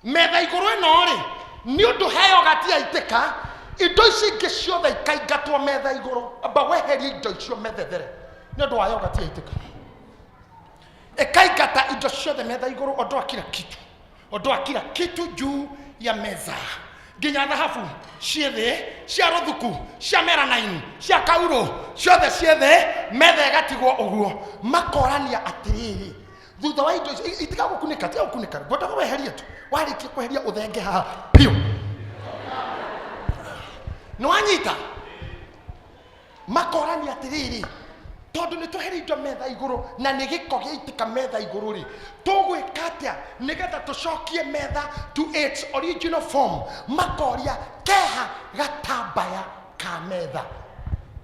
Metha igũrũ ĩno rĩ, nĩ ũndũ heo gatia itĩka, indo ici ingĩ ciothe ikaingatwo metha igũrũ. Amba weherie indo icio methethere nĩ ũndũ wa yoga tia itĩka. Ĩkaingata indo ciothe metha igũrũ, ondoa kila kitu, ondoa kila kitu juu ya meza, nginya thahabu ciĩ thĩ, cia rũthuku, cia melanine, cia kaurũ, ciothe ciĩ thĩ, metha ĩgatigwo ũguo. Makorania atĩrĩrĩ, thutha wa indo icio itiga gũkunĩka, tiga gũkunĩka, ngwendaga weherie tu. Warĩkia kweheria ũthenge haha biũ, nĩwanyita. Makorania atĩrĩrĩ, tondũ nĩ tweheria indo metha igũrũ na nĩ gĩko gĩaitĩka metha igũrũ rĩ, tũgwĩka atĩa nĩgetha tũcokie metha to its original form? Makoria keha gatambaya ka metha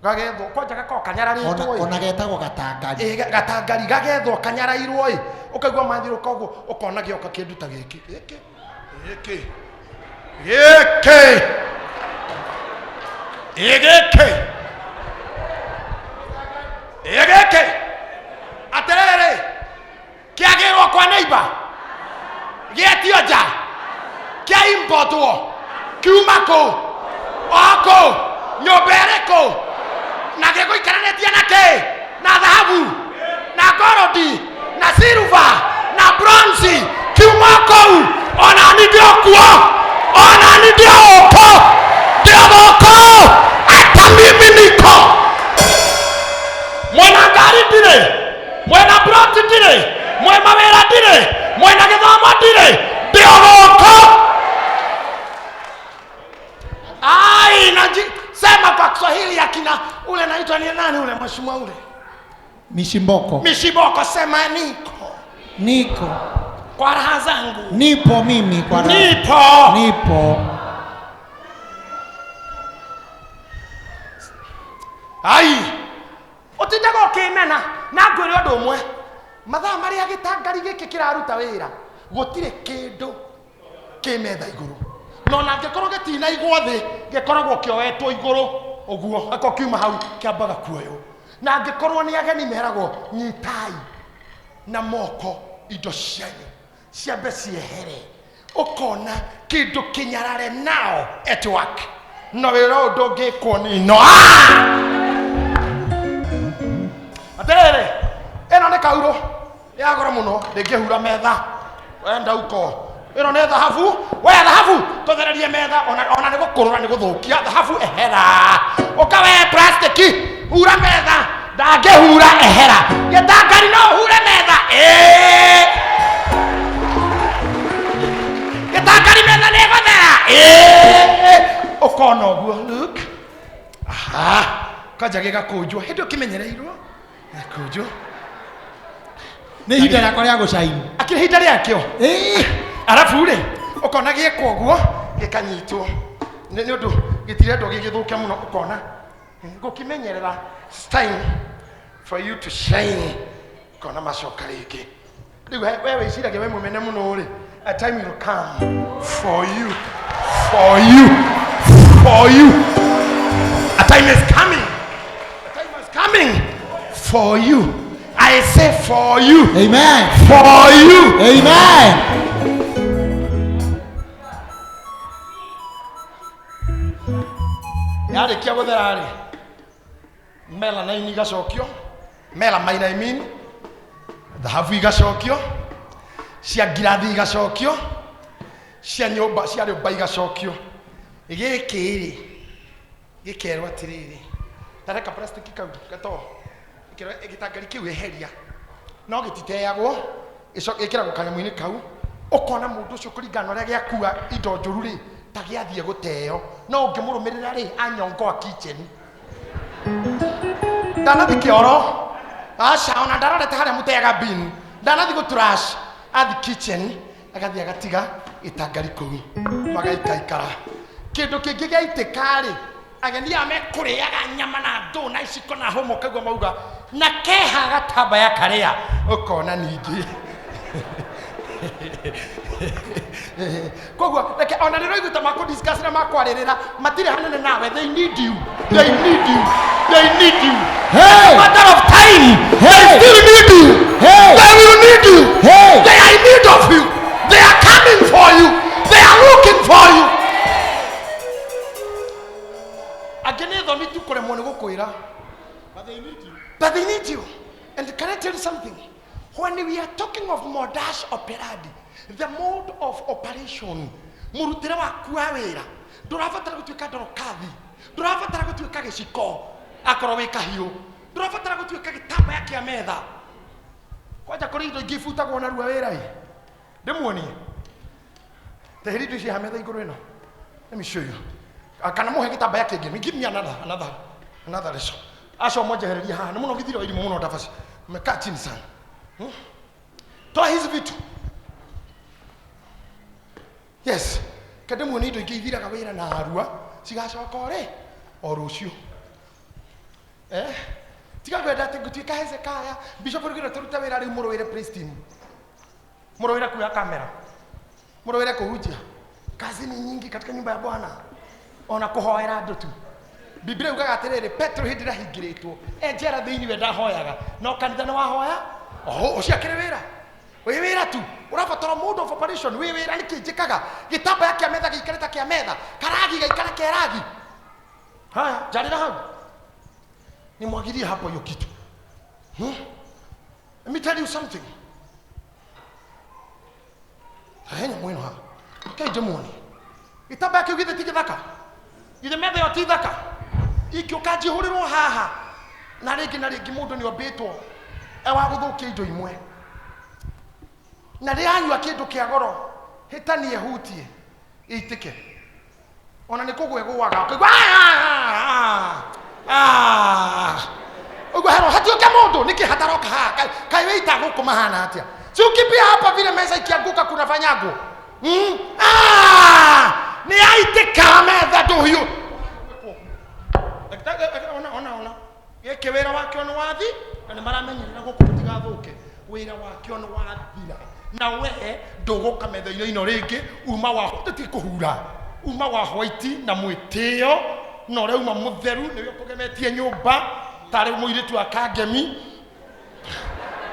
gagethwo kwanja gakorwo kanyararĩtwo ĩ. Ona getagwo gatangari. Ĩ, gatangari gagethwo kanyarairwo ĩ, ũkaigua mathiũrũka ũguo, ũkona gĩoka kĩndũ ta gĩkĩ gĩkĩ gĩkĩ gĩkĩ ĩ gĩkĩ ĩ gĩkĩ, atĩrĩrĩ, kĩagĩrwo kwa neighbor, gĩetio nja, kĩa importwo kiuma kũ, o kũ, nyũmba ĩrĩkũ, na gĩgũikaranĩtie na kĩ, na thahabu na ngorodi na silver na bronze, kiuma kũu. Ona ni ndio kuo, ona ni ndio gũkũ, ndio gũkũ, hata mimi niko. Mwena ngari ndirĩ, mwena ploti ndirĩ, mwena mawĩra ndirĩ, mwena gĩthomo ndirĩ, ndio gũkũ. Ai, sema kwa Kiswahili ya kina ule naitwa ni nani ule mheshimiwa ule? Mishimboko. Mishimboko, sema niko. Niko. Kwa raha zangu. Nipo mimi kwa raha. Nipo. Nipo. Ai. Utindaga ũkĩmena na ngwĩre ũndũ ũmwe, mathaa marĩa gĩtangari gĩkĩ kĩraruta wĩra gũtirĩ kĩndũ kĩ metha igũrũ, na ona angĩkorwo gĩtinaigwo thĩ gĩkoragwo kĩoetwo igũrũ ũguo, akorwo kiuma hau kĩambaga kuoywo. Na angĩkorwo nĩ ageni meragwo nyitai na moko indo cianyu ciambe ciehere, ũkona kĩndũ kĩnyarare nao at work, no wĩra ũyũ ndũngĩkwo nĩ no. Atĩrĩrĩ, ĩno nĩ kaurũ ya goro mũno, ndĩngĩhura metha wenda uko. Ĩno nĩ thahabu, we thahabu tũthererie metha, ona nĩ gũkũrũra nĩ gũthũkia thahabu, ehera. Ũka we plastiki, hura metha, ndangĩhura, ehera. Gĩtangari no ũhure metha, ĩĩ gĩtangari metha nĩ ĩgũthera, ĩĩ ũkona ũguo. Look, aha, kwanja gĩgakũnjwo hĩndĩ ũkĩmenyereirwo gĩkũnjwo. Nĩ ihinda rĩakwa rĩa gũcaini. Akĩrĩ ihinda rĩakĩo. Ĩĩ. Arabu rĩ, ũkona gĩekwo ũguo gĩkanyitwo nĩ ũndũ gĩtirendwo gĩgĩthũke mũno, ũkona gũkĩmenyerera. It's time for you to shine. Ũkona macoka rĩngĩ. Rĩu we wĩciragia we mũmene mũno rĩ, a time will come for you, for you, for you. A time is coming, a time is coming for you. I say for you. Amen. For you. Amen. Yarĩkia gũthera rĩ, melanine igacokio, melamine I mean, thahabu igacokio, cia ngirathi igacokio, cia nyũmba cia rĩũmba igacokio. Gĩkĩ rĩ, gĩkerwo atĩrĩrĩ, tareka plastic kau gato gĩkerwo gĩtangari kĩu eheria, no gĩtiteagwo, gĩkĩragwo kanyamũ-inĩ kau. Ũkona mũndũ ũcio kũringana na ũrĩa gĩakua indo njũru rĩ, ta gĩathiĩ gũteo, no ũngĩmũrũmĩrĩra rĩ, anyongoa kitchen, ndanathi kĩoro, aca, ona ndarorete harĩa mũteaga bin, ndanathi gũtrash, athi kitchen, agathiĩ agatiga gĩtangari kũu, magaikaikara. Kĩndũ kĩngĩ gĩaitĩka rĩ, ageni aya mekũrĩaga nyama na ndũ na iciko na hũma, ũkaigua mauga na keha gatambaya karĩa, ũkona ningĩ. Koguo reke ona rĩrĩa ũiguĩte makũ discuss na makwarĩrĩra, matirĩ hanene nawe. They need you, they need you, they need you. Hey! Matter of time, Hey! they still need you. Hey! They will need you. Hey! They are in need of you. They are coming for you. But they need you. And can I tell you something? When we are talking of modus operandi, the mode of operation, mũrutĩre waku wa wĩra, ndũrabatara gũtuĩka ndorokathi, ndũrabatara gũtuĩka gĩciko, akorwo wĩ kahiũ, ndũrabatara gũtuĩka gĩtambaya kĩa metha. Kwanja kũrĩ indo ingĩ ibutagwo narua wĩra ĩ. Ndĩmuonie. Teheri indo ici haha metha igũrũ ĩno. Let me show you. Ah, kana muhe gĩtambaya kĩngĩ. Give me another, another, another leso. Acio mwanjehereria haha. Nĩ mũno githiro irimũ mũno ndabaci. Mmekaa chini sana. Toa hizi vitu. Yes. Kende muone indo ingĩ ithiraga wĩra na arua cigacoka o rĩ o rũciũ. Eh? Tiga kwenda atĩ ngũtuĩka Hezekiah. Bishop rĩu tũrute wĩra rĩu mũrũĩre praise team. Mũrũĩre kuoya kamera. Mũrũĩre kũhunjia. Kazi ni nyingi katika nyumba ya Bwana. Ona kũhoera andũ tu. Biblia yugaga atĩrĩrĩ, Petro hĩndĩ ĩrĩa ahingĩrĩtwo e njera thĩinĩ we ndahoyaga, no kanitha nĩ wahoya. Oho, ũcio akĩrĩ wĩra. Wĩ wĩra tu. Ũrabatara mode of operation. Wĩ wĩra nĩkĩ njĩkaga? Gĩtambaya kĩa metha gĩikare ta kĩa metha. Karagi gaikare ke ragi. Haya, njarĩra hau. Nimwagirie hapo hiyo kitu. Let me tell you something. He nyamũ ĩno haha. Rekei ndĩmuonie. Gĩtambaya kĩu githĩ ti gĩthaka? Githĩ metha ĩyo ti thaka? Ingĩũka njihũrĩrwo haha na rĩngĩ na rĩngĩ mũndũ nĩ ombĩtwo e wa gũthũkia indo imwe. Na rĩranyua kĩndũ kĩa goro, hĩtanie hutie, ĩitĩke. Ona nĩ kũgwa ĩgũaga, ũkaigua, "Ah, ah, ah." Ũguo herwo hatiũke mũndũ, nĩkĩ hataroka haha? Kaĩ wĩita gũkũ mahana atĩa? Si ukimbia hapa vile meza ikianguka kunafanyagwo. Ah! Nĩ yaitĩka metha ndũhiũ. Ona, ona, ona. Gĩkĩ wĩra wakĩo nĩ wathi, na nĩ maramenyerera gũkũ gũtigathũke. Wĩra wakĩo nĩ wathira. Na we ndũgũka metha-inĩ ĩno rĩngĩ, uma wa ti kũhura. Uma wa white na mwĩtĩo, na ũrĩa uma mũtheru nĩwe ũkũgemetie nyũmba tarĩ mũirĩtu wa Kangemi.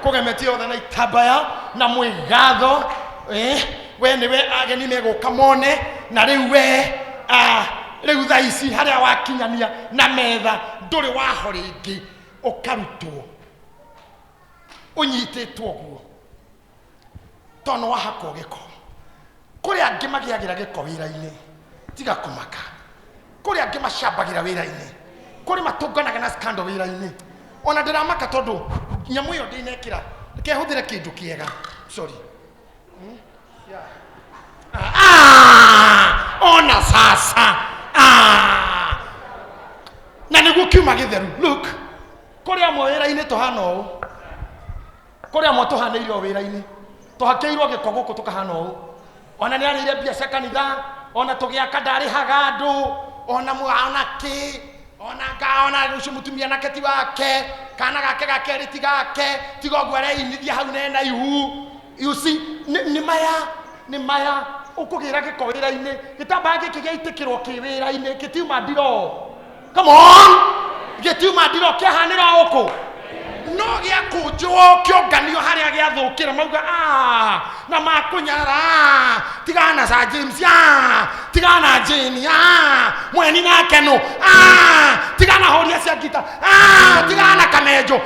Kũgemetie othe na itambaya na mwĩgatho. We nĩwe ageni megũka mone, na rĩu we, rĩu thaa ici harĩa wakinyania na metha ndũrĩ waho rĩngĩ, ũkarutwo ũnyitĩtwo ũguo tondũ nĩ wahakwo gĩko. Kũrĩ angĩ magĩagĩra gĩko wĩra-inĩ, tiga kũmaka. Kũrĩ angĩ macambagĩra wĩra-inĩ, kũrĩ matũnganaga na scandal wĩra-inĩ. Ona ndĩramaka tondũ nyamũ ĩyo ndĩnekĩra, reke hũthĩre kĩndũ kĩega. Sorry. Yeah. Ona sasa. Na nĩguo kiuma gĩtheru. Look, kũrĩ amwe wĩra-inĩ tũhana ũũ. Kũrĩ amwe tũhanĩire o wĩra-inĩ. Tũhakĩirwo gĩko gũkũ tũkahana ũũ. Ona nĩ arĩire mbia cia kanitha, ona tũgĩaka ndarĩhaga andũ, ona ona kĩ, ona nga, ona ũcio mũtumia nake ti wake, kana gake ga kerĩ ti gake, tiga ũguo areinithia hau nena ihu. You see, nĩ maya, nĩ maya, ũkũgĩra gĩko wĩra-inĩ, gĩtambaya gĩkĩ gĩaitĩkĩrwo kĩ wĩra-inĩ, gĩtiuma ndiroo. Come on! Gĩtiuma ndiroo, kĩahanĩra ũkũ. No gĩakũnjwo kĩonganio harĩa gĩathũkĩra, mauga, na makũnyarara, tigana na Sir James, tigana na Jane, mweni nake nũ, tigana na horia cia ngita, tigana na Kamenjo,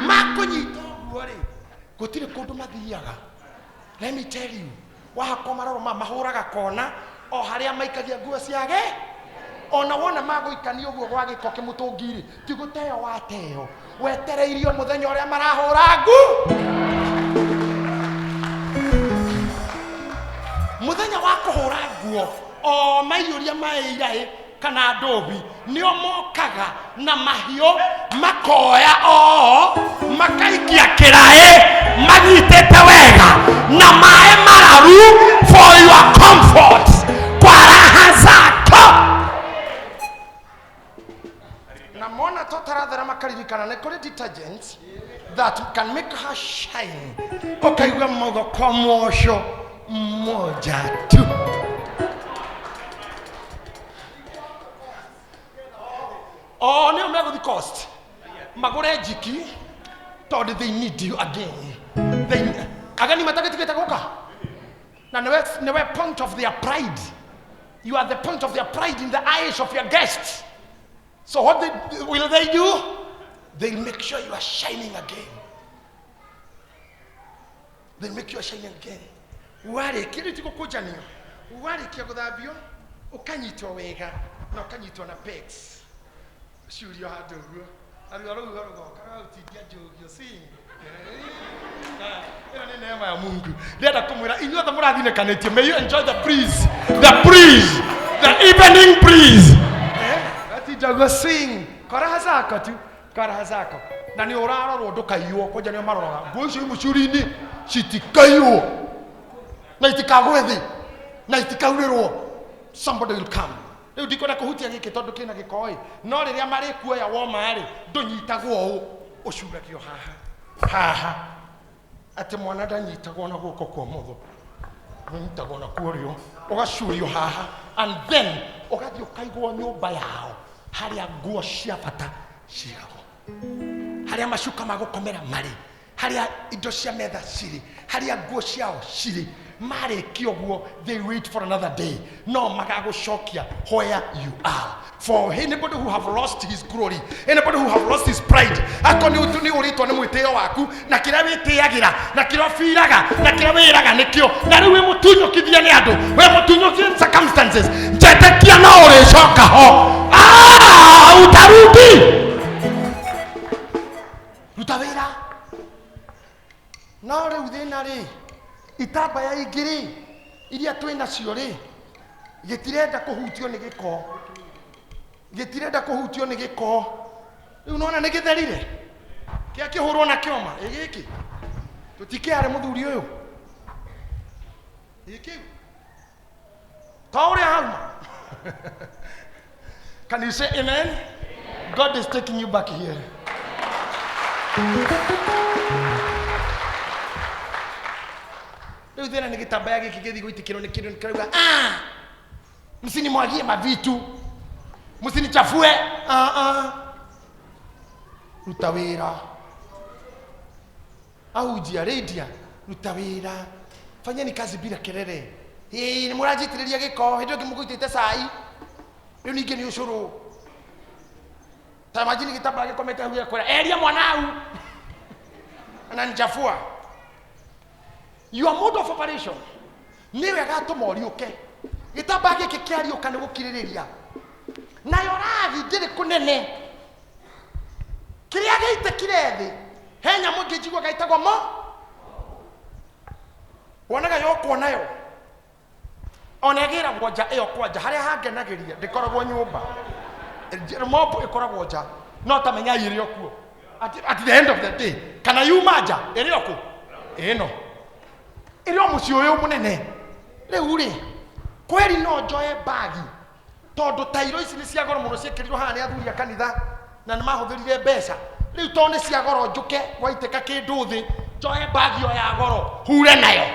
makũnyita ũguo rĩ, gũtirĩ kũndũ mathiaga. Let me tell you, wahakwo maroro ma mahũraga kona o harĩa maikagia nguo ciage. Ona wona magũikania ũguo gwa gĩko kĩmũtũngi-rĩ, ti gũteo wateo, wetereirio mũthenya ũrĩa marahũra ngu. Mũthenya wa kũhũra nguo, o maiyũria maĩ iraĩ kana ndũbi, nĩo mokaga na mahiũ makoya o makaikia kĩraĩ manyitĩte wega na maĩ mararu for your comfort, kwa raha zako. Na mona totarathera makaririkana nĩ kũrĩ detergents that can make her shine. Ũkaigua mauga kwa mwosho mmoja tu. O nĩo megũthi cost magũre njiki tondũ they need you again. They, ageni matagĩtigĩte gũka na nĩwe point of their pride. You are the point of their pride in the eyes of your guests. So what will they do? They'll make sure you are shining again. They'll make you shining again. Warĩkia rĩu ti gũkũnjanio, warĩkia gũthambio ũkanyitwo wega na ũkanyitwo na pegs, curio handũ ũguo, aruo rũhuho rũgoka rũgaũtindia njũgio sing. Ĩno nĩ neema ya Mungu. Ndĩrenda kũmwĩra inyuothe mũrathinĩkanĩtie, may you enjoy the breeze, the breeze, the evening breeze. Gatinda ũguo sing kwa raha zako tu, kwa raha zako, na nĩ ũrarorwo ndũkaiywo. Kwanja nĩo maroraga nguo icio imucuri-inĩ citikaiywo na itikagwe thĩ na itikaurĩrwo. Somebody will come. Rĩu ndikwenda kũhutia gĩkĩ tondũ kĩna gĩko ĩ, no rĩrĩa marĩkuoya woma rĩ, ndũnyitagwo ũũ, ũcuragio haha haha, atĩ mwana ndanyitagwo na guoko kwa ũmotho, ũnyitagwo na kuorio, ũgacurio haha, and then ũgathiĩ ũkaigwo nyũmba yao harĩa nguo cia bata cigagwo, harĩa macuka ma gũkomera marĩ, harĩa indo cia metha cirĩ, harĩa nguo ciao cirĩ. Marĩkia ũguo, they wait for another day no magagũcokia where you are. For anybody who have lost his glory, anybody who have lost his pride, akorwo nĩ nĩ ũrĩtwo nĩ mwĩtĩo waku na kĩrĩa wĩtĩagĩra na kĩrĩa ũbiraga na kĩrĩa wĩraga nĩkĩo, na rĩu wĩ mũtunyũkithia nĩ andũ, wĩ mũtunyũkithia nĩ circumstances, njetekia no ũrĩcoka ho. Ah, utarudi. Ruta wĩra. No rĩu thĩna rĩ, itambaya ingĩ rĩ, iria twĩ nacio rĩ, gĩtirenda kũhutio nĩ gĩko, gĩtirenda kũhutio nĩ gĩko. Rĩu nona nĩ gĩtherire kĩa kĩhũrwo na kĩoma ĩ gĩkĩ tũtikĩarĩ mũthuri ũyũ ĩ kĩu ta ũrĩa hauma. Can you say amen? God is taking you back here. Rĩu thĩna nĩ gĩtambaya gĩkĩ gĩthiĩ gũitĩkĩrwo nĩ kĩndũ kĩrauga, ah, msinimwagie mavitu, msinichafue. Ah, ah. Ruta wĩra. Ahunjia rĩndia, ruta wĩra, fanyeni kazi bila kelele. Ĩĩ, nĩ mũranjitĩrĩria gĩko hĩndĩ ĩyo ĩngĩ mũgũitĩte cai, rĩu ningĩ nĩ ũcũrũ. Ta imagine gĩtambaya gĩkomete hau gĩgakwĩra eria mwanau ananichafua. Your mode of operation nĩwe agatũma ũriũke. Gĩtambaya gĩkĩ kĩariũka nĩ gũkirĩrĩria, nayo rathi ndĩrĩ kũnene kĩrĩa gĩitĩkire thĩ. He nyamũ ĩngĩ njiguaga ĩtagwo mo, wonaga yokwo nayo ona ĩgĩragwo nja ĩyo kwanja harĩa hangenagĩria, ndĩkoragwo nyũmba. Mob ĩkoragwo nja, no ta menyai ĩrĩ o kuo at the end of the day, kana yuma nja ĩrĩ o kũ ĩno ĩrĩ o mũciĩ ũyũ mũnene. Rĩu rĩ, kweri no njoe bagi tondũ tairo ici nĩ cia goro mũno, ciĩkĩrirwo haha nĩ athuri a kanitha na nĩ mahũthĩrire mbeca. Rĩu tondũ nĩ cia goro, njũke gwaitĩka kĩndũ thĩ, njoe bagi o ya goro hure nayo,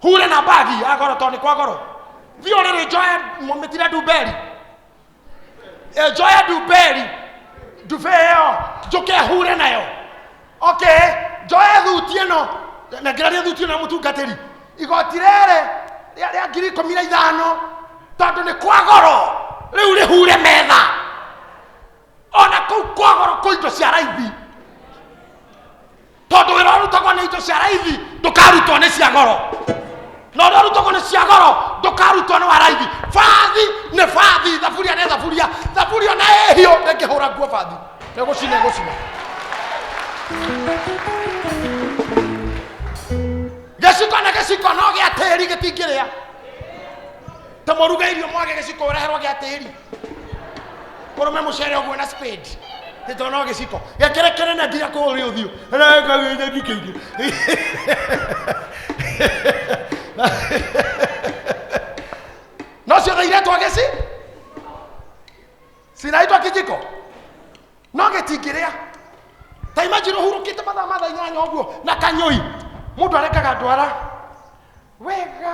hure na bagi ya goro tondũ nĩ kwa goro. Thiĩ ũrĩrĩ, njoe mĩtira ndumberi, njoe ndumberi ndube ĩyo njũke hure nayo. Okay, njoe thuti ĩno na ngĩraria thuti ĩno ya mũtungatĩri, igoti rĩrĩ rĩa 15,000, tondũ nĩ kwa goro, rĩu rĩhure metha. Ona kũu kwa goro kwĩ indo cia raithi, tondũ wĩra ũrutagwo nĩ indo cia raithi ndũkarutwo nĩ cia goro, na ũrĩa ũrutagwo nĩ cia goro ndũkarutwo nĩ wa raithi. Bathi nĩ bathi, thaburia nĩ thaburia, thaburia ona ĩhiũ ndĩngĩhũra nguo, bathi nĩgũcina, ĩgũcina. Gĩciko nĩ gĩciko, no gĩa tĩri gĩtingĩrĩa. Ta mũruge irio mwage gĩciko, ũreherwo gĩa tĩri, ũrũme mũcere ũguo na spade, tondũ no gĩciko gĩkĩrĩ kĩnene nginya kũrĩ ũthiũ. Kĩingĩ no ciothe iretwo gĩci, cinaitwa kijiko no gĩtingĩrĩa. Ta imagine ũhurũkĩte mathaa ma thaa 8 ũguo na kanyũi, mũndũ arekaga ndwara wega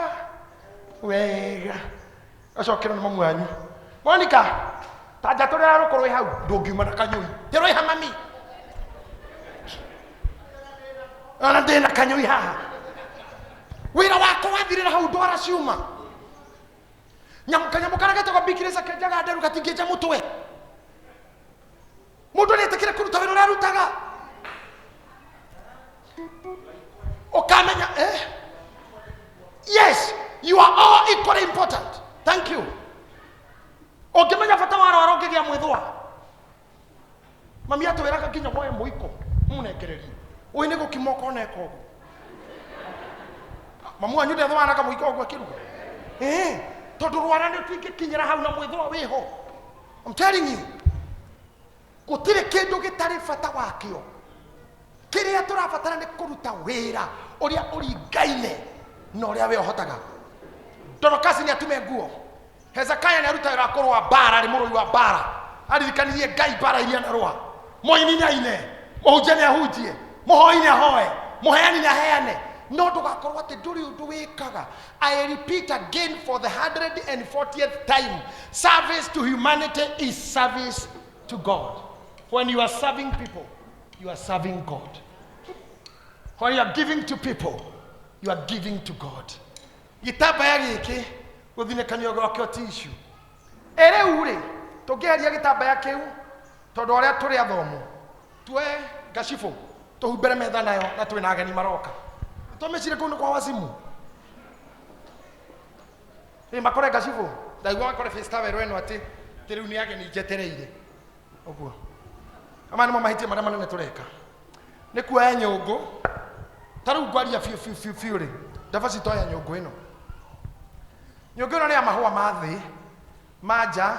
wega, acokerwo nĩ mamu wanyu, Monica, ta njatũrĩra rũkũ rwĩ hau, ndũngiuma na kanyũi tĩrwĩha mami, ona ndĩna kanyũi haha. Wĩra wakwa wathirĩra hau, ndwara ciuma. Nyamũ kanyamũ karĩa getagwo bikirĩca kenjaga nderu gatingĩnja mũtwe. Mũndũ nĩetĩkĩre kũruta wĩra ũrĩa arutaga. Ũkamenya eh? Yes, you are all equally important. Thank you. Ũngĩmenya bata wa rwara ũngĩgĩa mwĩthũa. Mami atwĩraga nginya woe mũiko mũnengererie. Ũyũ nĩ gũkima ũkona eka ũguo. Mamu wanyu ndethũaga na kamũiko ũguo akĩruga. Eh, tondũ rwara nĩ tũingĩkinyĩra hau na mwĩthũa wĩho. I'm telling you. Gũtirĩ kĩndũ gĩtarĩ bata wakĩo. Kĩrĩa tũrabatara nĩ kũruta wĩra ũrĩa ũringaine na ũrĩa we ũhotaga. Dorokasi nĩ atume nguo. Hezekia nĩ aruta wĩra wa kũrũa mbara, arĩ mũrũi wa mbara. Aririkanirie Ngai mbara iria anarũa. Mũini nĩ aine, mũhunjia nĩ ahunjie, mũhoi nĩ ahoe, mũheani nĩ aheane. No ndũgakorwo atĩ ndũrĩ ũndũ wĩkaga. I repeat again for the 140th time, service to humanity is service to God. When you are serving people, you are serving God. When you are giving to people, you are giving to God. Gĩtambaya gĩkĩ gũthinĩkanio gwakĩo ti issue. Ĩ rĩu rĩ, tũngĩeheria gĩtambaya kĩu tondũ arĩa tũrĩ athomu tuoe ngacibũ tũhumbĩre metha nayo na twĩna ageni maroka. Tũmĩcire kũu nĩ kwa wazimu. Ĩ makore ngacibũ, ndaigua makore face towel ĩno atĩ atĩ rĩu nĩ ageni njetereire. Ũguo. Aya nĩmo mahĩtia marĩa manene tũreka. Nĩ kuoya nyũngũ. Ta rĩu ngwaria biũ biũ biũ biũ rĩ, ndabaci toya nyũngũ ĩno. Nyũngũ ĩno nĩ ya mahũa ma thĩ, ma nja,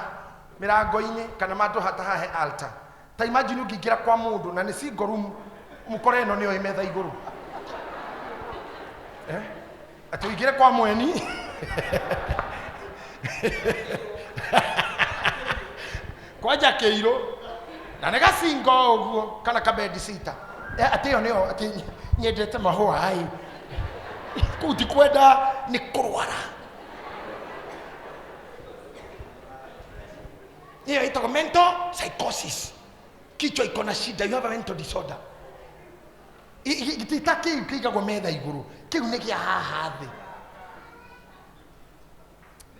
mĩrango-inĩ kana mandũ ta haha he altar. Ta imagine ũngĩingĩra kwa mũndũ na nĩ single room, mũkore ĩno nĩyo ĩ metha igũrũ. Eh? Atĩ ũingĩre kwa mweni. Kwanja kĩirũ na nĩ gacingo ũguo kana kabedi sita. Eh, atĩ ĩyo nĩyo atĩ nyendete mahũa ĩ. Kũu ti kwenda nĩ kũrwara. Hiyo ĩtagwo mental psychosis. Kichwa iko na shida, you have a mental disorder. Gĩtĩ ta kĩu kĩigagwo metha igũrũ, kĩu nĩ kĩa haha thĩ.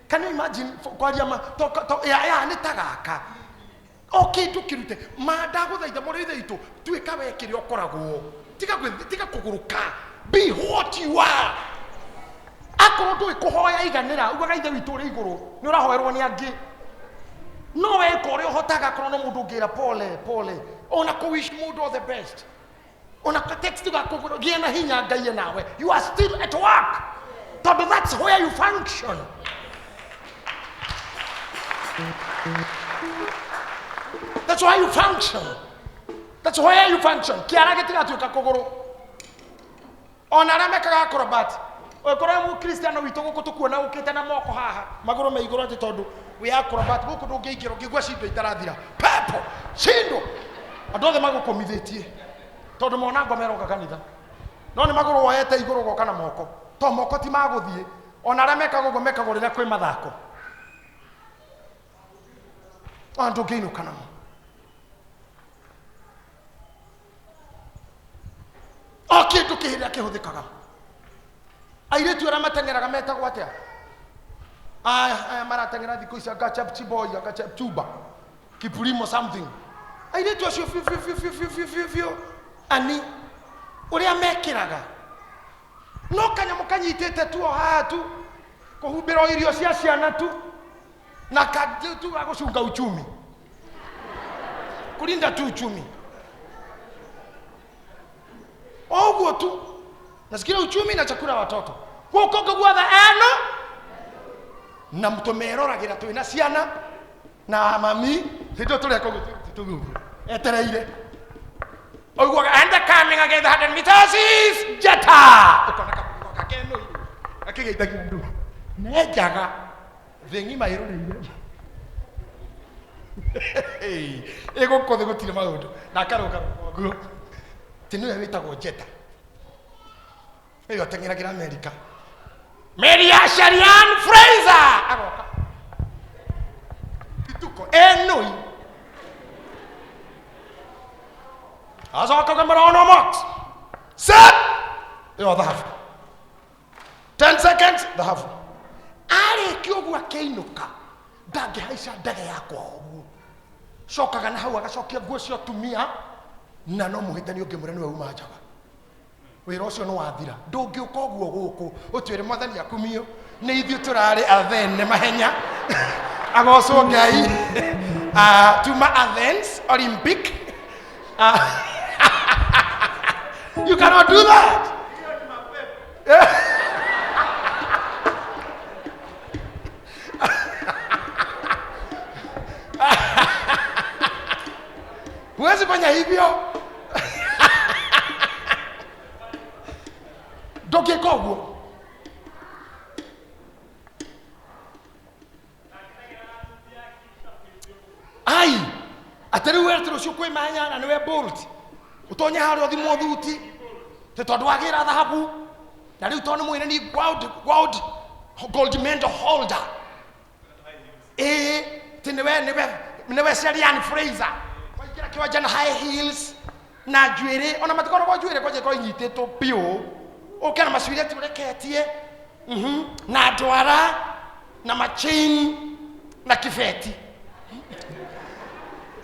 Can you imagine kwaria ma to, to, ya, ya nĩ ta gaka o kĩndũ kĩrute ma ndagũthaitha mũrĩ ithe witũ tuĩka we kĩrĩa ũkoragwo tiga tiga kũgũrũka be what you are akorwo ndũĩ kũhoya iganĩra ugaga ithe witũ ũrĩ igũrũ nĩ ũrahoerwo nĩ angĩ no weka ũrĩa ũhotaga akorwo no mũndũ ũngĩra pole pole ona kũ wish mũndũ all the best ona ka text gakũgũrũ gĩa na hinya ngai e nawe you are still at work tondũ that's where you function that's why you function that's where you function kĩara gĩtigatuĩka kũgũrũ ona arĩa mekaga acrobat ũkorwo mũkristiano witũ gũkũ tũkuona ũkĩte na moko haha magũrũ me igũrũ atĩ tondũ wĩ acrobat gũkũ ndũngĩingĩra ũngĩigua cindo itarathira pepo cindo andũ othe magũkũmithĩtie tondũ mona ngoma ĩroka kanitha no nĩ magũrũ woete igũrũ ũgoka na moko to moko ti magũthiĩ ona arĩa mekaga ũguo mekagwo rĩrĩa kwĩ mathako ona ndũngĩinũka namo o kĩndũ kĩrĩa kĩhũthĩkaga airĩtu arĩa mateng'eraga metagwo atĩa aya aya marateng'era thikũ ici anga Chepchiboi anga Chepchumba Kiplimo something airĩtu acio biũ biũ biũ biũ biũ biũ biũ biũ ani ũrĩa mekĩraga no kanyamũ kanyitĩte tu o haha tu kũhumbĩra o irio cia ciana tu na kangĩ tu ga gũcunga uchumi kulinda tu uchumi o ũguo tu nasikia uchumi na chakula ya watoto gũkũ guothe eno na tũmeroragĩra twĩna ciana na mami hĩndĩ ĩyo tũreka ũguo tũguo etereire ũiguaga and the coming again the 100 meters is jeta ũkona kamũrigo gakenũire gakĩgeithagia andũ nenjaga thĩ ng'ima ĩroreire ĩgũkũ thĩ gũtirĩ maũndũ na akarũga ũguo ti nĩwe wĩtagwo jeta ĩyo ateng'eragĩra Amerika Maria Sharian Fraser agoka ituko enoi acoka ũkamũra mox set ĩyo thahabu 10 seconds thahabu arĩkia ũguo akĩinũka ndangĩhaica ndege ya kwao ũguo Cokaga na hau agacokia nguo cia atumia, na no mũhĩtani ũngĩmwĩra nĩwe uma njaga. Wĩra ũcio nĩ wathira. Ndũngĩũka ũguo gũkũ ũtwĩre mwathani akumio, nĩ ithuĩ tũrarĩ Athene mahenya. Agocwo Ngai. Tuma Athens Olympic. You cannot do that. Huwezi fanya hivyo. Ndũngĩka ũguo. Ai, atĩ rĩu atĩ rũciũ kwĩ mahenya na nĩwe Bolt, ũtonye harĩa ũthimwo thuti, tĩ tondũ wagĩra thahabu, na rĩu tondũ nĩ mwĩre ni world gold medal holder. Ĩĩ, tĩ nĩwe Shelly-Ann Fraser. Waingĩra kĩwanja na high heels na njuĩrĩ, ona matikoragwo njuĩrĩ kwanja ikorwo inyitĩtwo biũ. Ũke na macuireti ũreketie, na ndwara, na machain, na kibeti.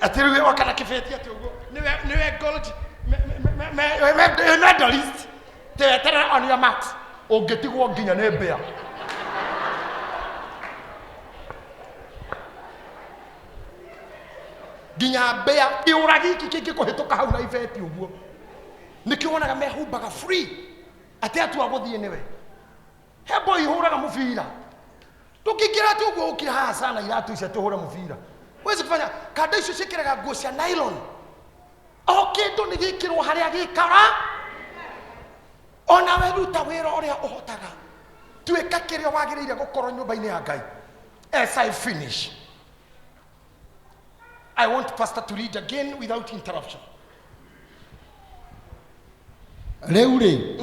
Atĩ rĩu oka na kibeti atĩ ũguo, nĩwe gold medalist. Tĩ weterera on your marks. Ũngĩtigwo nginya nĩ mbĩa. Nginya mbĩa kĩũra gĩkĩ kĩngĩkũhĩtũka hau na ibeti ũguo. Nĩkĩo wonaga mehumbaga free. Atĩ atua gũthiĩ nĩwe. He boy ihũraga mũbira. Ndũngĩingĩra atĩ ũguo ũkire haha sana iratũ icio atĩ ũhũre mũbira. Huwezi kufanya. Kanda icio ciĩkĩraga nguo cia nylon. O kĩndũ nĩ gĩkĩrwo harĩa gĩikara. Ona we ruta wĩra ũrĩa ũhotaga. Tuĩka kĩrĩa wagĩrĩire gũkorwo nyũmba-inĩ ya Ngai. As I finish, I want pastor to read again without interruption. Rĩu rĩ,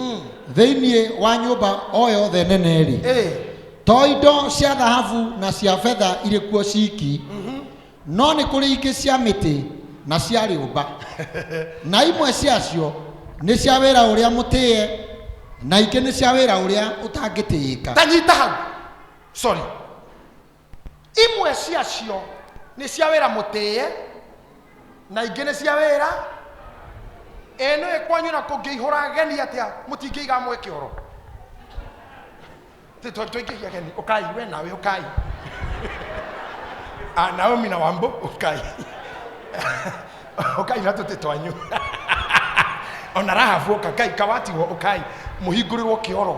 thĩinĩ wa nyũmba o yothe nene rĩ, to indo cia thahabu na cia betha irĩ kuo ciki, no nĩ kũrĩ ingĩ cia mĩtĩ na cia rĩũmba. Na imwe ciacio nĩ cia wĩra ũrĩa mũtĩe, na ingĩ nĩ cia wĩra ũrĩa ũtangĩtĩĩka. Ta nyita hau. Sorry. Imwe ciacio nĩ cia wĩra mũtĩe, na ingĩ nĩ cia wĩra. Ĩ nĩ kwanyu na kũngĩihũra ageni atĩa, mũtingĩiga amwe kĩoro. Tĩ tũingĩhia ageni, ũkai we nawe ũkai. Naomi na Wambo ũkai. Ũkai na tũtĩ twanyu. Ona Rahabu ũka, Ngai kawatigwo ũkai, mũhingũrĩrwo kĩoro.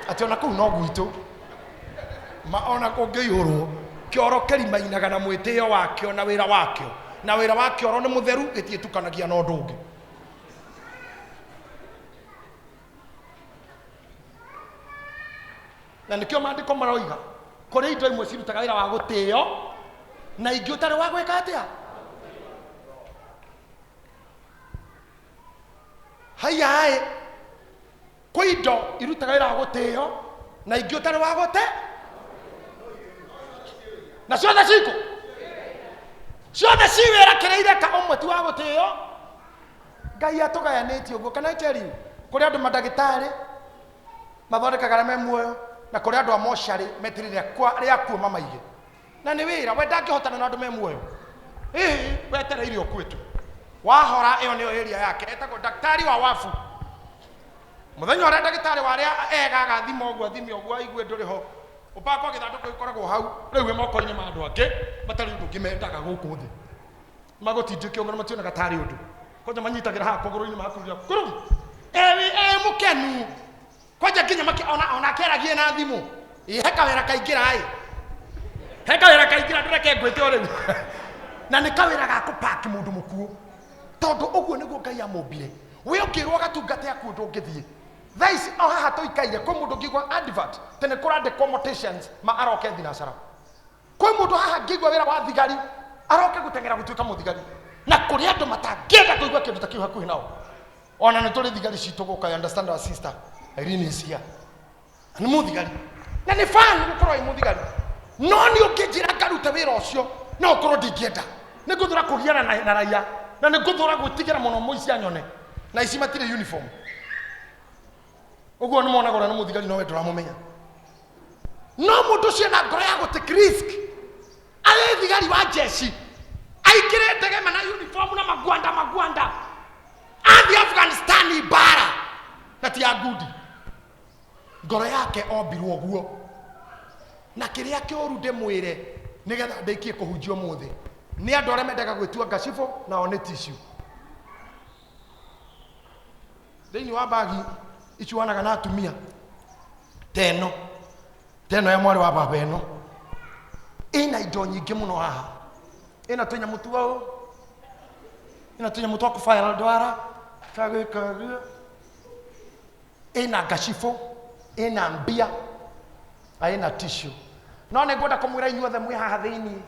Atĩ ona kũu no gwitũ. Ma ona kũngĩihũrwo, kĩoro kĩrimainaga na mwĩtĩo wakĩo na wĩra wakĩo. Na wĩra wa kĩoro nĩ mũtheru, gĩtiĩtukanagia na ũndũ ũngĩ. Na nĩkĩo maandĩko maroiga, kũrĩ indo imwe cirutaga wĩra wa gũtĩo, na ingĩ ũtarĩ wa gwĩka atĩa? Haiya ĩ, kwĩ indo irutaga wĩra wa gũtĩo, na ingĩ ũtarĩ wa gũte. Na ciothe cikũ? Ciothe ci wĩra kĩrĩa ireka, ũmwe ti wa gũtĩo. Ngai atũgayanĩtie ũguo. Can I tell you, kũrĩ andũ mandagĩtarĩ mathondekaga arĩa me muoyo, na kũrĩ andũ a mocarĩ metereire arĩa akuũ mamaige. Na nĩ wĩra, we ndangĩhotana na andũ me muoyo. Ĩĩ, wetereire ũkue tu. Wahora, ĩyo nĩyo area yake, etagwo daktari wa wafu. Mũthenya ũrĩa ndagĩtarĩ wa arĩa ega agathima ũguo, athime ũguo, aigue ndũrĩ ho. Ũbakwo gĩthandũkũ gĩkoragwo hau, rĩu wĩ moko-inĩ ma andũ angĩ, matarĩ ũndũ ũngĩ mendaga gũkũ thĩ. Magũtindĩke ũguo na mationaga tarĩ ũndũ. Kwanja manyitagĩra haha kũgũrũ-inĩ magakururia kuru. Ewi, mũkenu. Kwanja nginya ona akĩaragie na thimũ. Ĩ, he kawĩra kaingĩra ĩ. He kawĩra kaingĩra, ndũreke ngwĩte o rĩu. Na nĩ kawĩra ga kũpaki mũndũ mũkuũ. Tondũ ũguo nĩguo Ngai amũmbire. We ũngĩrwo gatungate akuũ ndũngĩthiĩ. Thaa ici o haha tũikaire, kwĩ mũndũ ũngĩigua advert, tene kũrandĩkwo morticians ma aroke thinacara. Kwĩ mũndũ haha angĩigua wĩra wa thigari, aroke gũteng'era gũtuĩka mũthigari. Na kũrĩ andũ matangĩenda kũigua kĩndũ ta kĩu hakuhĩ nao. Ona nĩ tũrĩ thigari citũ gũkũ, I understand our sister Irene is here. Nĩ mũthigari. Na nĩ fan gũkorwo wĩ mũthigari. No nĩ ũngĩnjĩra ngarute wĩra ũcio, no ũkorwo ndingĩenda. Nĩ ngũthũra kũgiana na raia, na nĩ ngũthũra gwĩtigĩra mũno mũici anyone. Na ici matirĩ uniform. Ũguo nĩ monaga ũrĩa nĩ mũthigari no we ndũramũmenya. No mũndũ ũcio ena ngoro ya gũ take risk. Arĩ thigari wa jeshi. Aingĩre Maingĩre ndege mena uniform na magwanda magwanda, athiĩ Afghanistan mbara na ti ya ngundi. Ngoro yake ombirwo ũguo. Na kĩrĩa kĩũru ndĩmwĩre nĩgetha ndĩkie kũhunjia ũmũthĩ nĩ andũ arĩa mendaga gwĩtua ngacibũ nao nĩ tissue. Thĩinĩ wa mbagi icuanaga na atumia teno teno ya mwarĩ wa baba ĩno ĩna indo nyingĩ mũno haha, ĩna tũnyamũ twa ũũ, ĩna tũnyamũ twa kũbaĩra ndwara twa gwĩka ũguo, ĩna ngacibũ, ĩna mbia na ĩna tissue. No nĩ ngwenda kũmwĩra inyuothe mwĩ haha thĩinĩ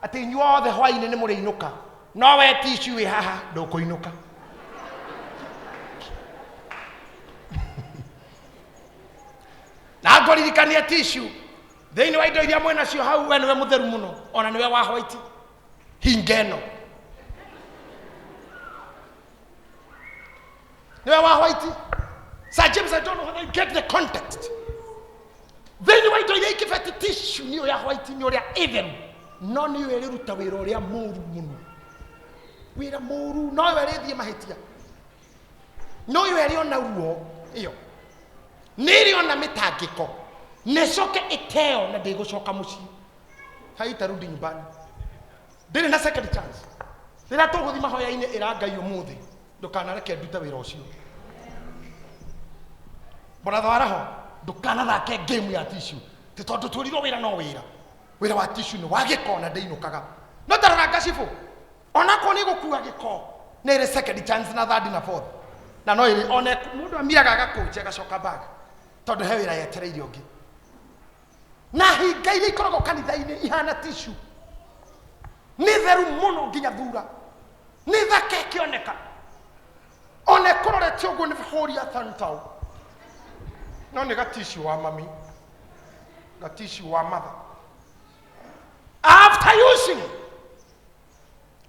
atĩ inyuothe hwainĩ nĩ mũrĩinũka, no we tissue wĩ haha ndũkũinũka. Na ngũririkania tissue thĩinĩ wa indo iria mwĩnacio hau, we nĩwe mũtheru mũno, ona nĩwe wa white hinga ĩno nĩwe wa white. Sir James, I don't know whether you get the context. Thĩinĩ wa indo iria ikĩbeti tissue nĩyo ya white, nĩ ũrĩa ĩtheru, no nĩyo ĩrĩruta wĩra ũrĩa mũru mũno, wĩra mũru, no yo ĩrĩthiĩ mahĩtia, no yo ĩrĩ ona ruo, ĩyo nĩ ĩrĩ ona mĩtangĩko, na ĩcoke ĩteo na ndĩgũcoka mũciĩ, haitarudi nyumbani, ndĩrĩ na second chance. Rĩrĩa tũgũthiĩ mahoya-inĩ, ĩra Ngai ũmũthĩ ndũkanareke ndute wĩra ũcio. Brother waraho, ndũkanathake game ya tissue ti tondũ twĩrirwo wĩra no wĩra. Wĩra wa tissue nĩ wa gĩko na ndĩinũkaga. No tarora ngacibũ, onakorwo nĩ gũkua gĩko, nĩ ĩrĩ second chance na third na fourth, na no ĩrĩ ona mũndũ amiraga agakũnja agacoka back, tondũ he wĩra yetereire ũngĩ. Na hinga iria ikoragwo kanitha-inĩ ihana tissue, nĩ theru mũno nginya thura, nĩ thaka ĩkĩoneka, ona ĩkũrorete ũguo nĩ hũri ya thantau, no nĩ gatissue wa mami, gatissue wa mother. After using,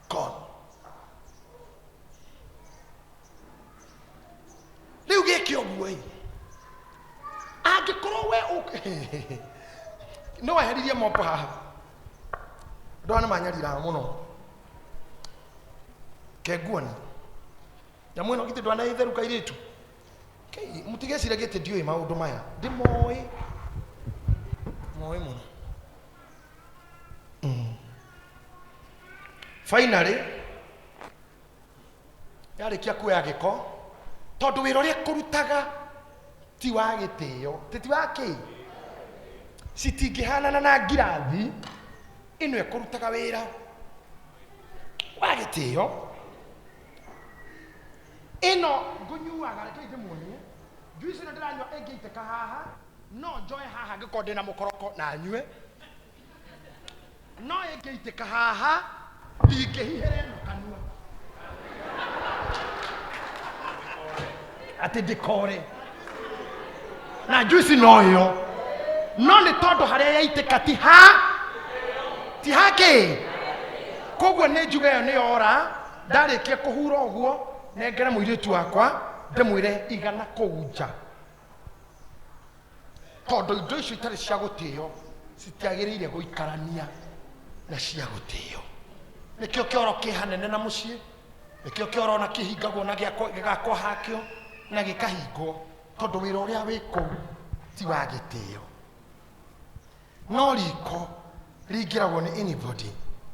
gone. Rĩu gĩke ũguo ĩ, angĩkorwo we no weheririe moko haha, andũ aya nĩ manyariraga mũno. Kenguoni nyamũ ĩno githĩ ndwana ĩtheru kairĩtu? Mũtigeciragie atĩ ndiũĩ maũndũ maya, ndĩmoĩ moĩ mũno. Finally yarĩkia kuoya gĩko, tondũ wĩra ũrĩa kũrutaga ti wa gĩtĩo, ti wa kĩ, citingĩhanana na ngirathi ĩno ĩkũrutaga wĩra wa gĩtĩo. Ĩno ngũnyuaga, reke ndĩmuonie juice ĩno ndĩranyua ĩngĩitĩka haha, no njoe haha ngĩkorwo ndĩna mũkoroko na nyue, no ĩngĩitĩka haha ndingĩhihĩra ĩno kanua atĩ ndĩkore na juice no ĩyo, no nĩ tondũ harĩa yaitĩka ti ha ti ha kĩ. Koguo nĩ njuge ĩyo nĩ yora. Ndarĩkia kũhura ũguo, nengere mũirĩtu wakwa, ndĩmwĩre igana kũu nja, tondũ indo icio itarĩ cia gũtĩo citiagĩrĩire gũikarania na cia gũtĩo. Nĩkĩo kĩoro kĩ hanene na mũciĩ, nĩkĩo kĩoro na kĩhingagwo na gĩgakwo hakĩo na gĩkahingwo, tondũ wĩra ũrĩa wĩ kũu ti wa gĩtĩo. No riko ringĩragwo nĩ anybody,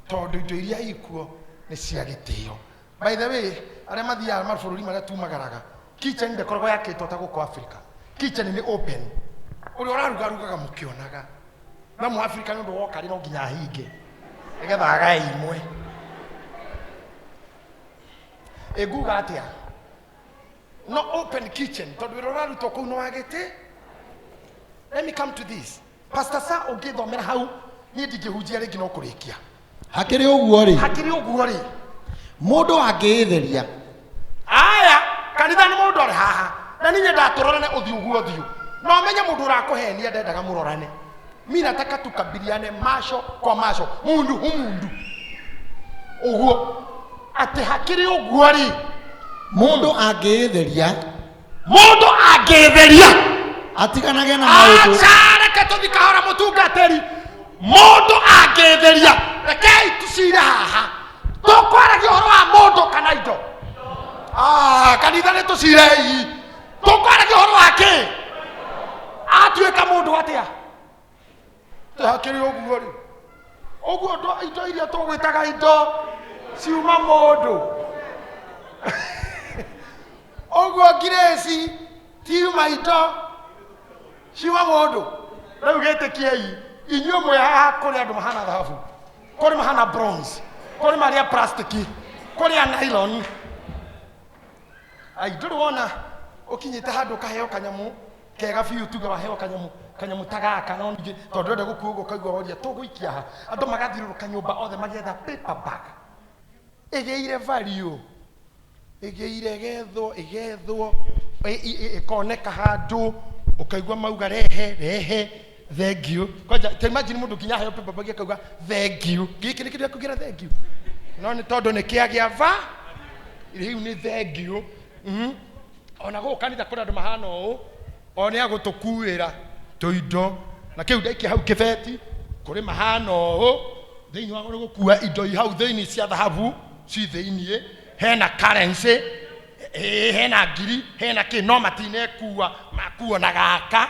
tondũ indo iria ikuo nĩ cia gĩtĩo. By the way, arĩa mathiaga mabũrũri marĩa tumagaraga, kitchen ndĩkoragwo yakĩtwo ta gũkũ Africa. Kitchen nĩ open, ũrĩa ũraruga arugaga mũkĩonaga. No mu Africa nĩ ũndũ woka rĩ, no nginya ahinge nĩgetha agae imwe. Ĩnguga atĩa? No open kitchen, tondũ wĩra ũrarutwo kũu nĩ wa gĩtĩ. Let me come to this, Pastor. Sa ũngĩthomera hau, niĩ ndingĩhunjia rĩngĩ, no kũrĩkia. Hakĩrĩ ũguo rĩ, Hakĩrĩ ũguo rĩ, mũndũ angĩĩtheria, Aya, kanitha nĩ mũndũ arĩ haha na niĩ nyendaga tũrorane ũthiũ guo ũthiũ, na ũmenye mũndũ ũrakũhenia ndendaga mũrorane. Mi nataka tukabiliane macho kwa macho, mundu hu mundu, ũguo atĩ hakĩrĩ ũguo rĩ, mũndũ angĩĩtheria, mũndũ angĩtheria, atiganage na maũndũ. Aca, reke tũthi kahora, mũtungatĩri. Mũndũ angĩtheria, rekei tucire haha. Tũkwaragia ũhoro wa mũndũ kana indo? Ah, kanitha nĩ tũcirei. Tũkwaragia ũhoro wa kĩ? Atuĩka mũndũ atĩa? Hakĩrĩ ũguo rĩ, ũguo indo iria tũgwĩtaga indo ciuma mũndũ. Ũguo ngirĩci tiuma indo ciuma mũndũ. Rĩu gĩtĩkiei, inyuĩ mwĩ haha kũrĩ andũ mahana thahabu, kũrĩ mahana bronze, kũrĩ marĩa plastiki, kũrĩ a nylon. Ai, ndũrĩ wona ũkinyĩte handũ ũkaheo kanyamũ kega biũ, tuge waheo kanyamũ ta gaka, no ningĩ tondũ ndũrenda gũkua ũguo ũkaigua woria tũgũikia ha. Andũ magathiũrũrũka nyũmba othe magĩetha paper bag ĩgĩire value, ĩgĩire ĩgethwo, ĩgethwo, ĩkoneka handũ, ũkaigua mauga rehe, rehe, thank you. Kwanja ta imagine mũndũ nginya aheo paper bag akauga thank you. Gĩkĩ nĩ kĩndũ gĩa kuugĩra thank you, no nĩ tondũ nĩ kĩagĩa va rĩu nĩ thank you. Ona gũkũ kanitha kũrĩ andũ mahana ũũ, o nĩ agũtũkuĩra tũindo na kĩu ndaikia hau kĩbeti. Kũrĩ mahana ũũ thĩinĩ wa gũkua indo i hau thĩinĩ cia thahabu ci thĩinĩ, hena currency, hena ngiri, hena kĩ, no matinekua, makuo na gaka.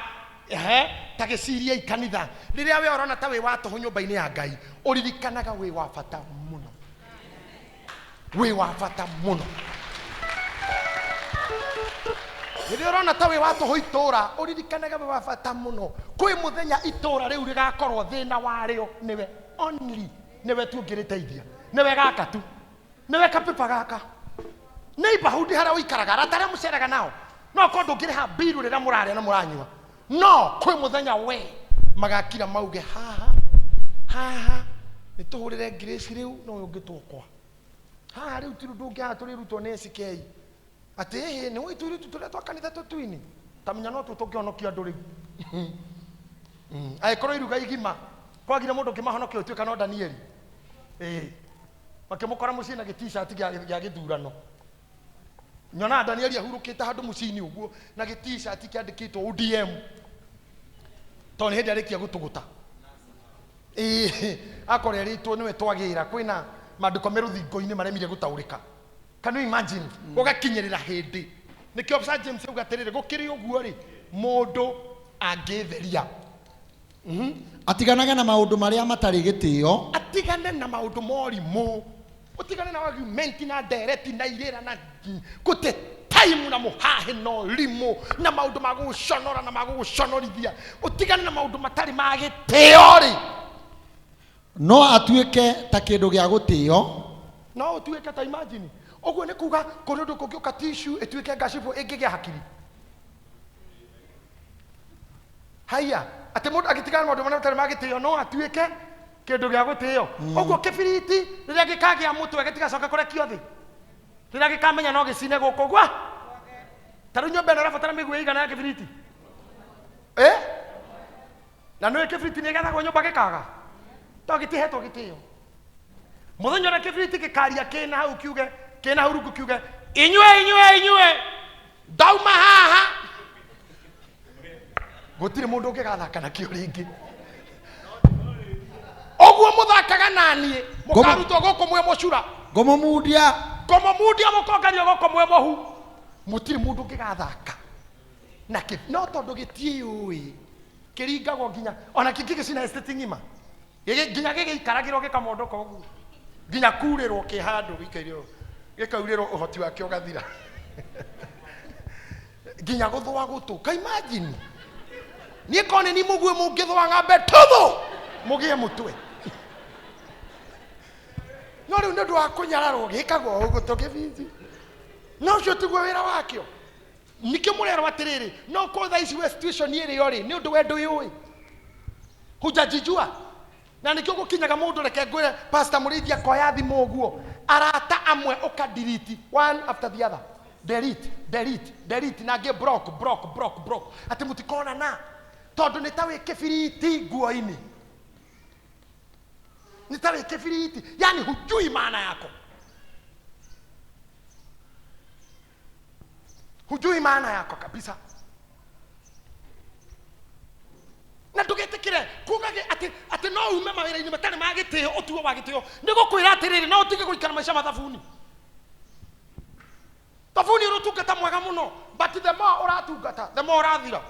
Ehe, ta gĩciriei kanitha, rĩrĩa we ũrona ta wĩ wa tũhũ nyũmba-inĩ ya Ngai, ũririkanaga wĩ wa bata mũno, wĩ wa bata mũno. Rĩrĩa ũrona ta wĩ wa tũhũ itũra, ũririkanaga wĩ wa bata mũno. Kwĩ mũthenya itũra rĩu rĩgakorwo thĩna warĩo nĩwe only, nĩwe tu ũngĩrĩteithia, nĩwe gaka tu, nĩwe kapipa gaka. Neighborhood harĩa ũikaraga, arata arĩa mũceraga nao, no korwo ndũngĩrĩha mbiru rĩrĩa mũrarĩa na mũranyua, no kwĩ mũthenya we magakira mauge haha haha nĩ tũhũrĩre ngirĩci rĩu, no ũyũ ũngĩtũkwa haha rĩu ti ũndũ ũngĩ, haha tũrĩrutwo nĩ SK atĩ ĩhĩ nĩ ũĩ tũirĩtu tũrĩa twa kanitha tũtuini ta menya no tuo tũngĩhonokia andũ rĩu. Angĩkorwo iruga igima kwagire mũndũ ũngĩmahonokia ũtuĩka no Danieli, ĩĩ makĩmũkora mũciĩ na gĩ-t-shirt gĩa gĩthurano. Nyonaga Danieli ahurũkĩte handũ mũciĩ-inĩ ũguo na gĩ-t-shirt kĩandĩkĩtwo ODM, tondũ nĩ hĩndĩ arĩkia gũtũgũta. Ĩĩ akorwo erĩtwo nĩwe twagĩra, kwĩna maandĩko me rũthingo-inĩ maremire gũtaũrĩka. Can you imagine? Gũgakinyĩrĩra hĩndĩ nĩkĩo Sir James auga atĩrĩrĩ, gũkĩrĩ ũguo rĩ, mũndũ angĩtheria Atiganage na maũndũ marĩa matarĩ gĩtĩo, atigane na maũndũ morimũ, ũtigane na argument na ndereti na irĩra na gũte time na mũhahĩ na ũrimũ na maũndũ ma gũgũconora na ma gũgũconorithia, ũtigane na maũndũ matarĩ ma gĩtĩo rĩ, no atuĩke ta kĩndũ gĩa gũtĩo. No ũtuĩke ta, imagine ũguo nĩ kuga kũrĩ ũndũ kũngĩũka tissue ĩtuĩke ngacibũ ĩngĩgĩa hakiri. Haiya, atĩ mũndũ agĩtigana na maũndũ marĩa matarĩ ma gĩtĩo no atuĩke kĩndũ gĩa gũtĩo. Ũguo kĩbiriti rĩrĩa gĩkagĩa mũtwe gĩtigacoka kũrekio thĩ, rĩrĩa gĩkamenya no gĩcine gũkũ gwa ta rĩu nyũmba ĩno ĩrabatara mĩguĩ ĩigana ya kĩbiriti, na nĩũĩ kĩbiriti nĩ gĩathagwo nyũmba gĩkaga to gĩtihetwo gĩtĩo. Mũthenya ũrĩa kĩbiriti gĩkaria kĩna hau kiuge, kĩna hau rungu kiuge, inyuĩ inyuĩ inyuĩ ndauma haha, gũtirĩ mũndũ ũngĩgathaka nakĩo rĩngĩ. Ũguo mũthakaga naniĩ mũkarutwo gũkũ mwĩ mũcura, ngũmũmundia, ngũmũmundia, mũkonganio gũkũ mwĩ mũhu, mũtirĩ mũndũ ũngĩgathaka nakĩ. No tondũ gĩtiĩũĩ, kĩringagwo nginya ona kĩngĩ gĩcina estate ng'ima, nginya gĩgĩikaragĩrwo gĩkamondoka ũguo, nginya kurĩrwo kĩ handũ gĩikaire ũũ, gĩkaurĩrwo ũhoti wake ũgathira, nginya gũthũa gũtũ. Ka imagine niĩ korwo nĩ ni mũguĩ mũngĩthũa ng'ambe tũthũ mũgĩe mũtwe, no rĩu nĩ ũndũ wa kũnyararwo gĩkagwo ũguo tũkĩbinji, no ũcio tiguo wĩra wakĩo. Nĩkĩo mũrerwo atĩrĩrĩ, no korwo thaa ici we situation ĩrĩ o rĩ, nĩ ũndũ we ndwĩũĩ, hujajijua. Na nĩkĩo gũkinyaga mũndũ, reke ngwĩre pastor mũrĩithi akoya thimũ ũguo, arata amwe ũka delete one after the other, delete delete delete, na angĩ block block block block, atĩ mũtikonana, tondũ nĩ ta wĩ kĩbiriti nguo-inĩ, nĩ ta wĩ kĩbiriti, yani hujui maana yako, hujui maana yako kabisa. Na ndũgetĩkĩre kuga atĩ no ume mawĩra-inĩ matarĩ ma gĩtĩo ũtuo Ũtuo wa gĩtĩo nĩ gũkwĩra atĩrĩrĩ, no ũtige gũikara maica ma thabuni. Thabuni ũrĩ ũtungata mwega mũno, but the more ũratungata, the more ũrathira.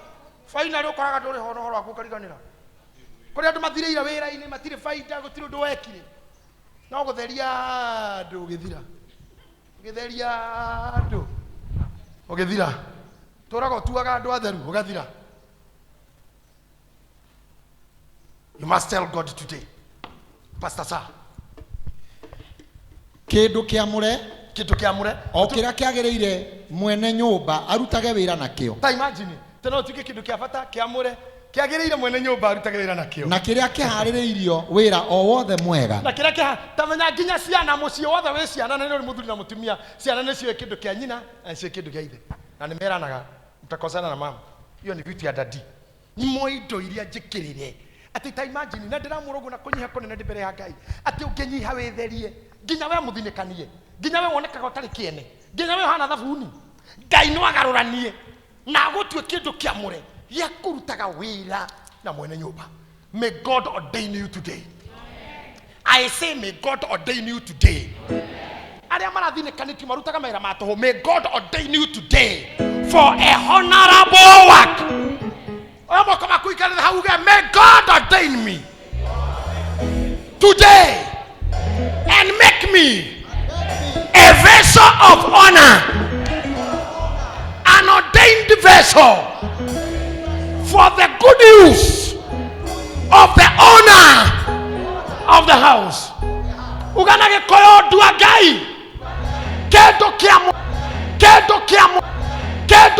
Finally ũkoraga ndũrĩ ho na ũhoro waku ũkariganĩra. Kũrĩ andũ mathirĩire wĩra-inĩ, matirĩ baida, gũtirĩ ũndũ wekire, no gũtheria andũ ũgĩthira, ũgĩtheria andũ ũgĩthira, tũraga ũtuaga andũ atheru ũgathira. You must tell God today, Pastor sir. Kĩndũ kĩamũre. Kĩndũ kĩamũre. O kĩrĩa kĩagĩrĩire mwene nyũmba arutage wĩra nakĩo. Ta imagine, tena ũtuĩke kĩndũ kĩa bata kĩamũre kĩagĩrĩire mwene nyũmba arutage wĩra nakĩo, na kĩrĩa kĩharĩrĩirio wĩra o wothe mwega. Na kĩrĩa kĩha tamenya nginya ciana, mũciĩ wothe wĩ ciana, na nĩ ũrĩ mũthuri na mũtumia, ciana nĩcio kĩndũ kĩa nyina na nĩcio kĩndũ kĩa ithe, na nĩ meranaga mtakosana na mama, hiyo ni vitu ya daddy. Nimo indo iria njĩkĩrĩre atĩ, ta imagine, na ndĩramwĩra ũguo na kũnyiha kũnene ndĩ mbere ya Ngai, atĩ ũngĩnyiha wĩtherie, nginya we mũthinĩkanie, nginya we wonekaga ũtarĩ kĩene, nginya we ũhana thabuni, Ngai no agarũranie na agũtue kĩndũ kĩamũre gĩa kũrutaga wĩra na mwene nyũmba. May God ordain you today. I say may God ordain you today. Arĩa marathinĩkanĩtio marutaga mawĩra ma tũhũ, may God ordain you today for a honorable work. Oya moko maku ikarĩre hau uge, may God ordain me today and make me a vessel of honor, an ordained vessel for the good use of the owner of the house. Ugana gĩkũyũ, ndua Ngai kĩndũ kĩamũ, kĩndũ kĩamũ, kĩndũ.